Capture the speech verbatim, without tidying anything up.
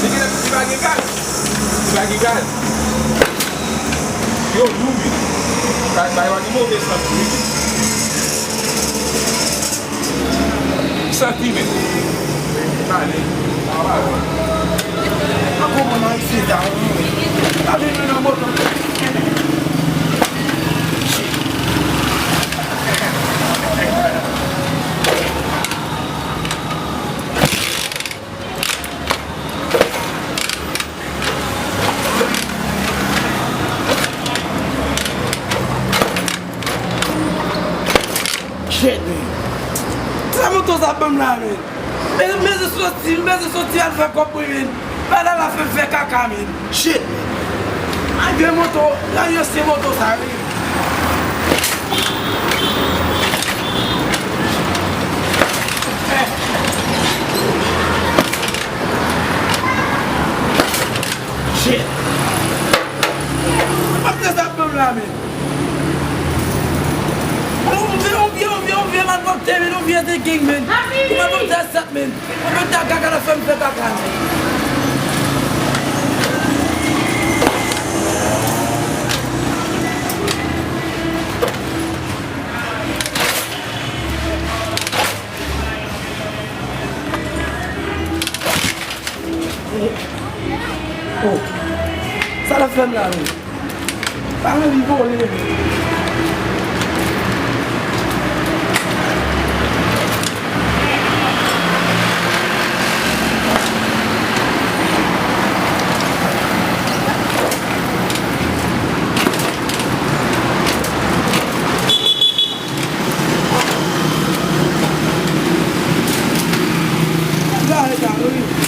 Li genlè, li pa gen gaz. Li pa gen gaz. Yo lou wi. Bay, bay, bay, li move santi wi. Santi men. Pale. Pale. An konprann an isi sa wi. Pa vin nan moto. Shit, man. Sa moto sa ban m la, man. Men, men se soti, men se soti al fè kòb mwen, man. Bagay la fè m fè kaka, man. Shit, man. Ay, vye moto, la yo se moto sa, wi. Shit. Mwen pa t lè sa pran m la, men. Ou vye, ou vye, ou vye, ou vye malpwòpte, men, ou vye de gang, men. Ou malpwòpte a sat, men. Ou mèt ta kaka nan fè m fè kaka, men. Oh. Sa l ap fè m la menm? Pa anvi vole. Gade sa, wi.